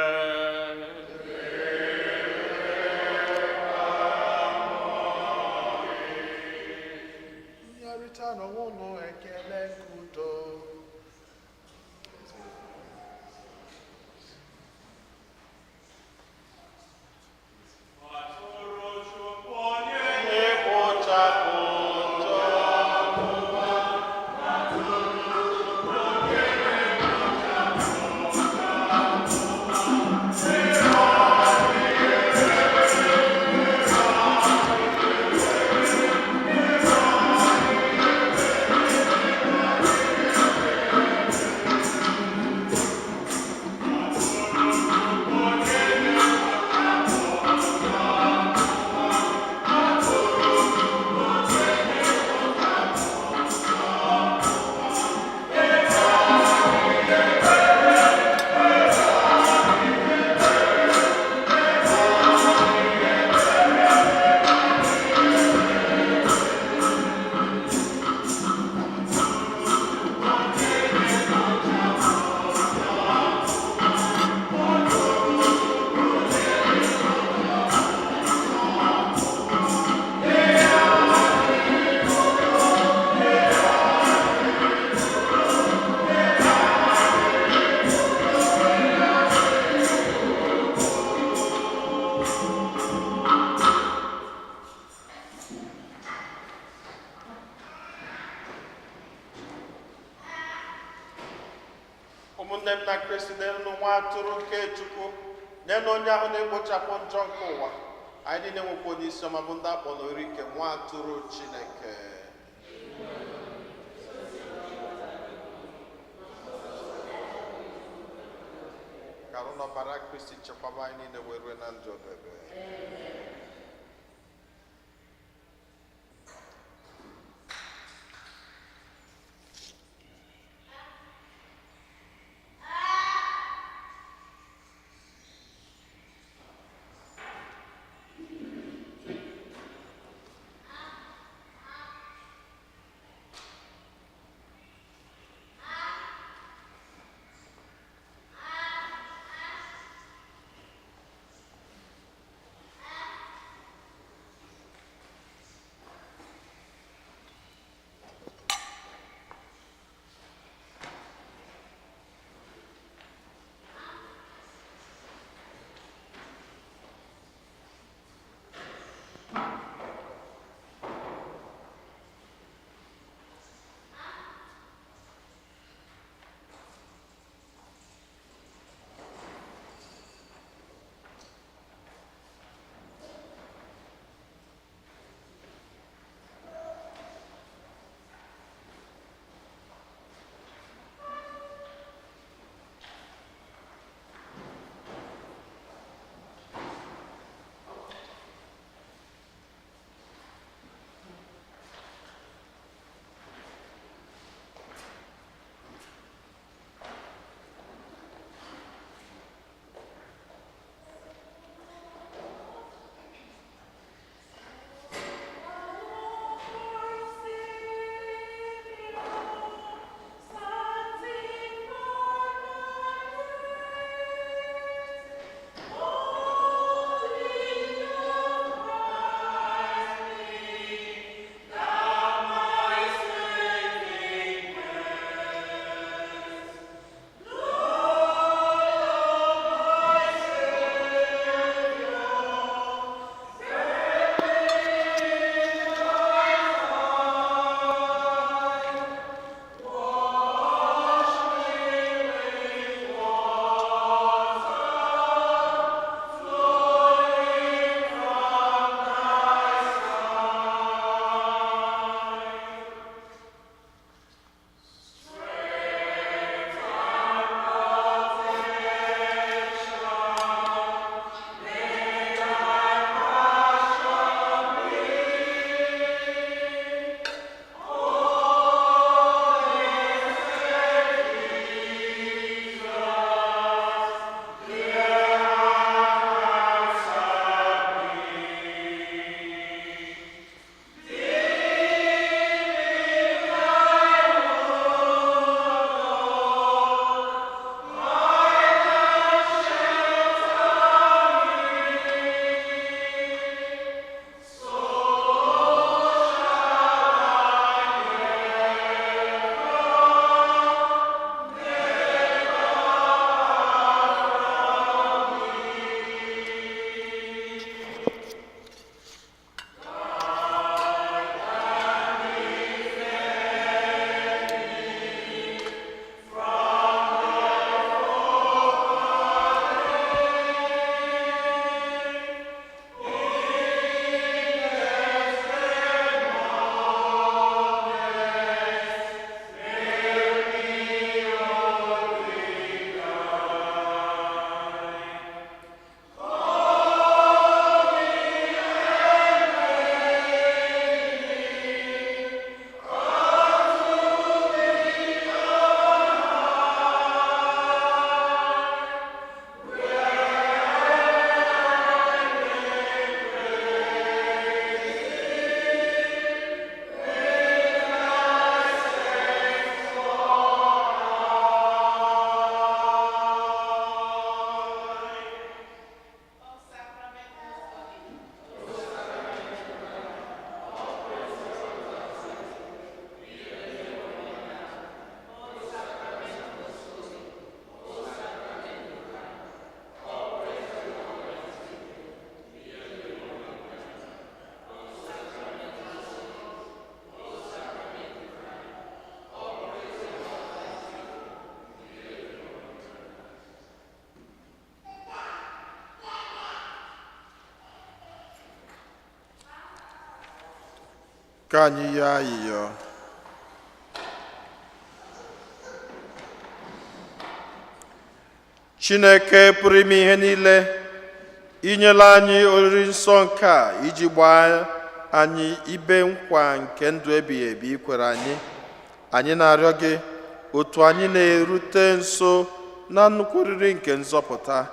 Nyerịta n'onwe unu ekele nke udo. Ịkpụchapụ njọ. Amen. Ụmụnne m na Kristi, n'elu nwa atụrụ nke Chukwu, nye na onye ahụ na-ekpochapụ njọ nke ụwa. Anyị niile nwekwa onye isi ọma bụ ndị akpọ n'ori nke nwa atụrụ Chineke. Ka arụ n'ọbara Kristi chekwaba anyị niile wee rue na ndụ ebebe. Ka anyị yọọ ayịyọ. Chineke pụrụ ime ihe niile, inyela anyị oriri nsọ nke a iji gbaa anyị ibe nkwa nke ndụ ebighị ebi i kwere anyị. Anyị na-arịọ gị, otu anyị na-erute nso na nnukwu oriri nke nzọpụta,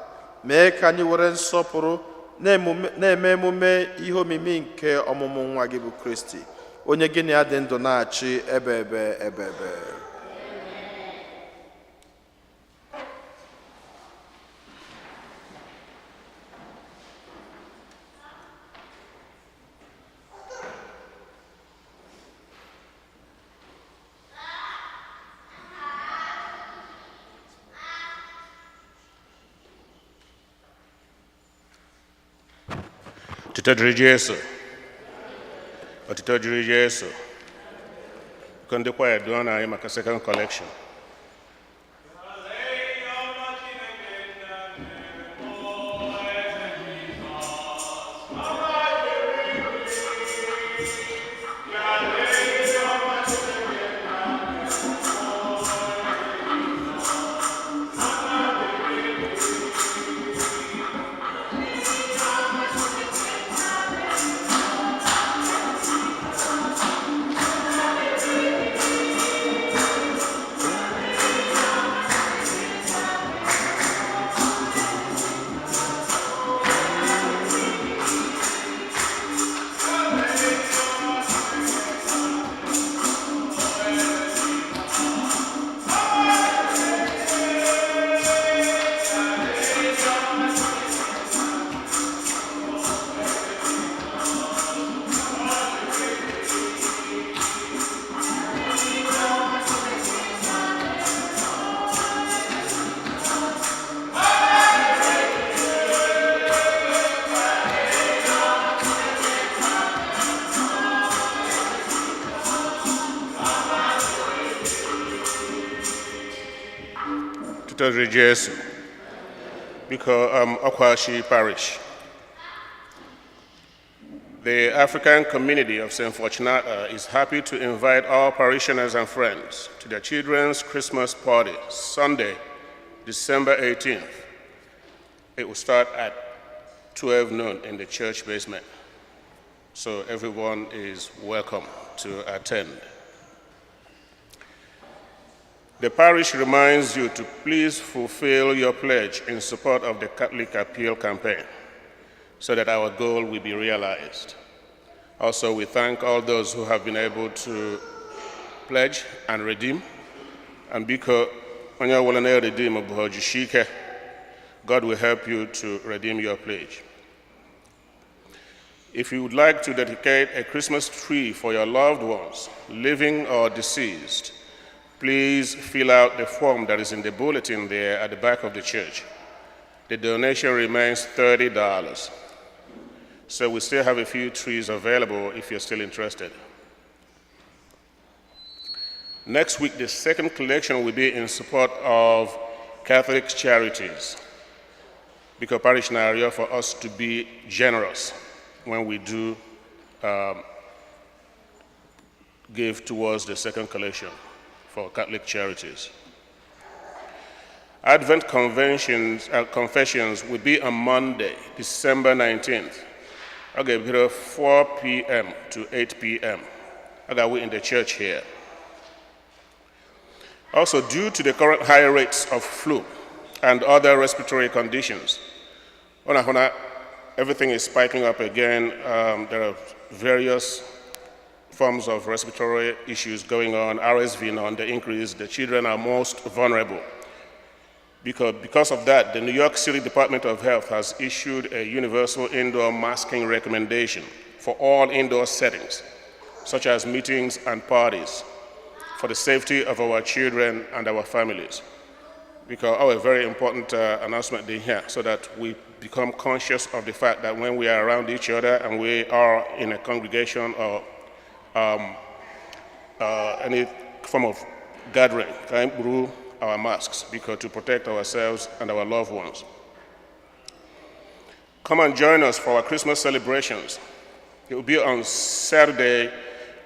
mee ka anyị were nsọpụrụ na-eme emume ihe omimi nke ọmụmụ nwa gị bụ Kristi, onye gị na ya dị ndụ na-achị ebe ebe ebe ebe. Otito dịrị Jesu. Otito dịrị Jesu. Biko, ndị kwaya, duo na anyị maka second collection. Otito dịrị Jesu. Biko, Okwashi Parish. The African community of St. Fortunata is happy to invite all parishioners and friends to their children's Christmas party, Sunday, December 18th. It will start at 12 noon in the church basement. So everyone is welcome to attend. The parish reminds you to please fulfill your pledge in support of the Catholic Appeal campaign so that our goal will be realized. Also, we thank all those who have been able to pledge and redeem. And because onye ọbụla na-redeem bụ jisie, God will help you to redeem your pledge. If you would like to dedicate a Christmas tree for your loved ones, living or deceased, please fill out the form that is in the bulletin there at the back of the church. The donation remains $30. So we still have a few trees available if you're still interested. Next week, the second collection will be in support of Catholic Charities, because parish na-arịọ for us to be generous when we do give towards the second collection for Catholic Charities. Advent confessions will be on Monday, December 19th. Okay, 4 p.m. to 8 p.m. Okay, we in the church here. Also, due to the current high rates of flu and other respiratory conditions, everything is spiking up again. There are various forms of respiratory issues going on, RSV on the increase. The children are most vulnerable. Because of that, the New York City Department of Health has issued a universal indoor masking recommendation for all indoor settings, such as meetings and parties, for the safety of our children and our families. Because our very important announcement here, so that we become conscious of the fact that when we are around each other and we are in a congregation or any form of gathering, ka anyị kpuru our masks because to protect ourselves and our loved ones. Come and join us for our Christmas celebrations. It will be on Saturday,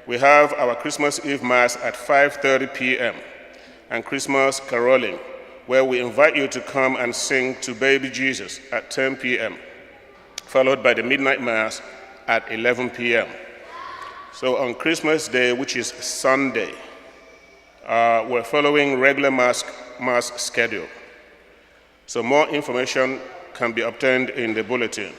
We have our Christmas Eve Mass at 5:30 p.m. and Christmas caroling, where we invite you to come and sing to Baby Jesus at 10 p.m., followed by the midnight Mass at 11 p.m. So on Christmas Day, which is Sunday, we're following regular Mass schedule. So more information can be obtained in the bulletin.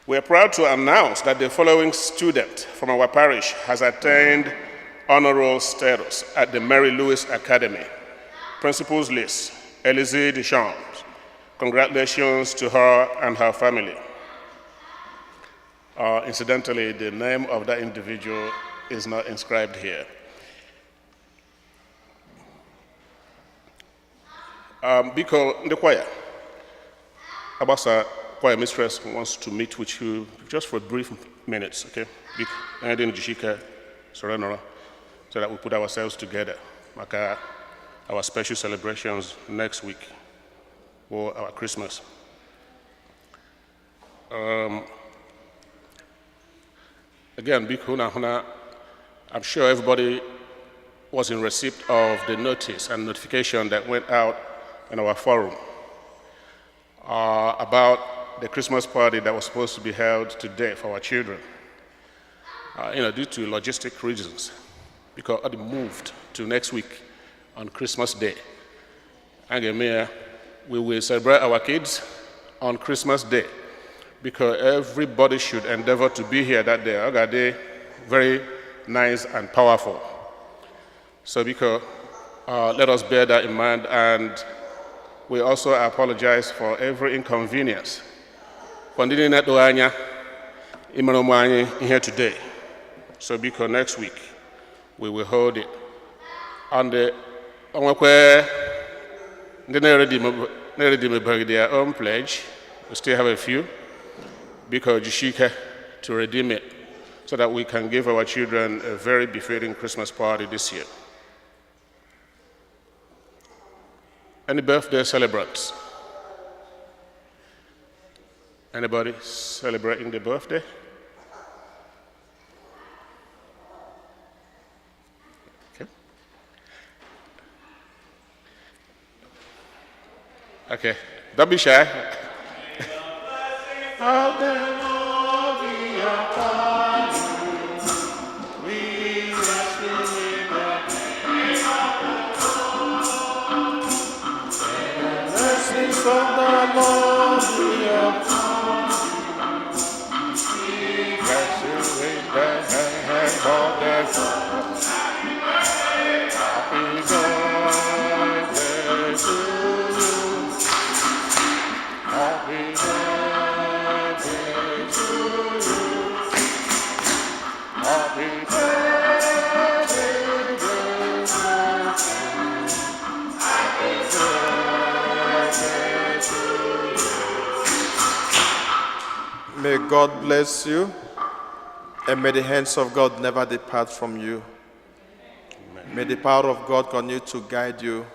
We are proud to announce that the following student from our parish has attained honor roll status at the Mary Lewis Academy. Principals list, Elise Deschamps. Congratulations to her and her family. Incidentally, the name of that individual is not inscribed here. Biko, ndị choir, Abasa choir mistress wants to meet with you just for brief minutes, okay? Biko, anything jishike soro nọrọ, so that we put ourselves together. Maka our special celebrations next week for our Christmas. Again, biko na hụ na I'm sure everybody was in receipt of the notice and notification that went out in our forum about the Christmas party that was supposed to be held today for our children. Due to logistic reasons, because it moved to next week on Christmas Day. And we will celebrate our kids on Christmas Day because everybody should endeavor to be here that day. Ọ day very nice and powerful. So because let us bear that in mind, and we also apologize for every inconvenience. For ndị niile tụrụ anya imere ụmụ anyị ihe today. So biko, next week we will hold it. And the onwekwe ndị na-eredeemebeghị their own pledge, we still have a few. Biko jishike to redeem it so that we can give our children a very befitting Christmas party this year. Any birthday celebrants? Anybody celebrating the birthday? Okay. Okay. Don't be shy. Of the Lord be upon you. We rest in the blessings of the Lord be upon you. Bless you in the hand of the Lord. Happy birthday to you. Happy birthday to you. Happy birthday, dear friend. Happy birthday to you. May God bless you, and may the hands of God never depart from you. May the power of God continue to guide you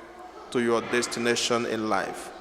to your destination in life.